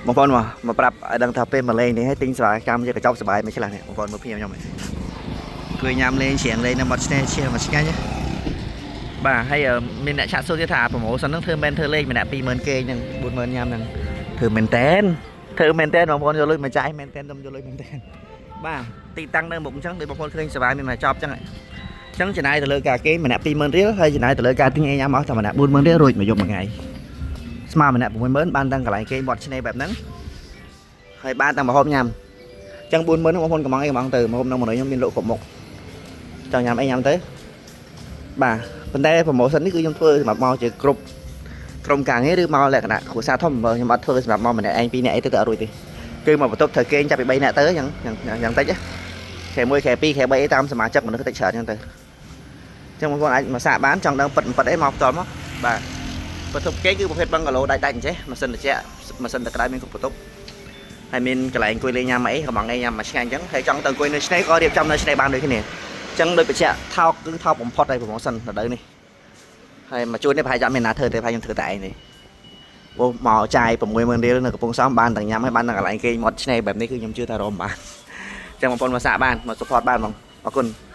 បងប្អូនមកមកប្រាប់ឲ្យដឹងថាពេលមកលេងនេះឲ្យទិញសេវាកម្មជាកញ្ចប់សបាយមិនខ្លះនេះបងប្អូនមើលភ្ញៀវខ្ញុំនេះអង្គុយញ៉ាំលេងច្រៀងលេងនៅមាត់ឆ្នេរឈៀមកឆ្ងាញ់ណាបាទហើយមានអ្នក chat សួរទៀតថា promotion ហ្នឹងធ្វើមែនធ្វើលេងម្នាក់20000គេហ្នឹង40000ញ៉ាំហ្នឹងធ្វើមែនតែនធ្វើមែនតែនបងប្អូនយកលុយមកចាយមែនតែនខ្ញុំយកលុយមែនតែនបាទទីតាំងនៅមុខអញ្ចឹងដូចបងប្អូនឃើញសបាយមានមកចប់អញ្ចឹងអញ្ចឹងចំណាយទៅលើការគេម្នាក់20000រៀលហើយចំណាយទៅលើការទិញអីញ៉ាំអស់តែម្នាក់40000រៀលរួចមួយយប់មួយថ្ងៃស្មើម្នាក់60000បានទាំងកន្លែងគេមាត់ឆ្នេរបែបហ្នឹងហើយបានទាំងម្ហូបញ៉ាំអញ្ចឹង40000ហ្នឹងបងប្អូនកំងអីកំងទៅម្ហូបក្នុងមនុស្សខ្ញុំមានលក់គ្រប់មុខចង់ញ៉ាំអីញ៉ាំទៅបាទប៉ុន្តែ promotion នេះគឺខ្ញុំធ្វើសម្រាប់មកជាគ្រប់ក្រុមការងារឬមកលក្ខណៈគ្រួសារធំបើខ្ញុំអត់ធ្វើសម្រាប់មកម្នាក់ឯងពីរនាក់អីទៅទៅអត់រួចទេគឺមកបន្ទប់ត្រូវគេងចាប់ពី3នាក់ទៅយ៉ាងយ៉ាងតិចខែ1ខែ2ខែ3អីតាមសមាជិកមនុស្សតិចច្រើនអញ្ចឹងទៅអញ្ចឹងបងប្អូនអាចមកសាកបានចង់ដឹងពិតមិនពិតអីមកផ្ទាល់មកបាទបន្ទប់គេគឺប្រភេទបឹងកាឡូដាច់ដាច់អញ្ចេះម៉ាស៊ីនត្រជាក់ម៉ាស៊ីនទឹកក្តៅមានគ្រប់បន្ទប់ហើយមានកន្លែងអង្គុយលេងញ៉ាំអីកំងអីញ៉ាំមួយឆ្ងាញ់អញ្ចឹងហើយចង់ទៅអង្គុយនៅឆ្នេរក៏រៀបចំនៅឆ្នេរបានដូចគ្នាអញ្ចឹងដូចបញ្ជាក់ថោកគឺថោកបំផុតហើយ promotion រដូវនេះហើយមកជួននេះប្រហែលជាអត់មានណាធ្វើទេប្រហែលខ្ញុំធ្វើតែឯងទេព្រោះមកចាយ60000រៀលនៅកំពង់សោមបានទាំងញ៉ាំហើយបានទាំងកន្លែងគេងមាត់ឆ្នេរបែបនេះគឺខ្ញុំជឿថារមបានអញ្ចឹងបងប្អូនមកសាកបានមក support បានហ្មងអរគុណ។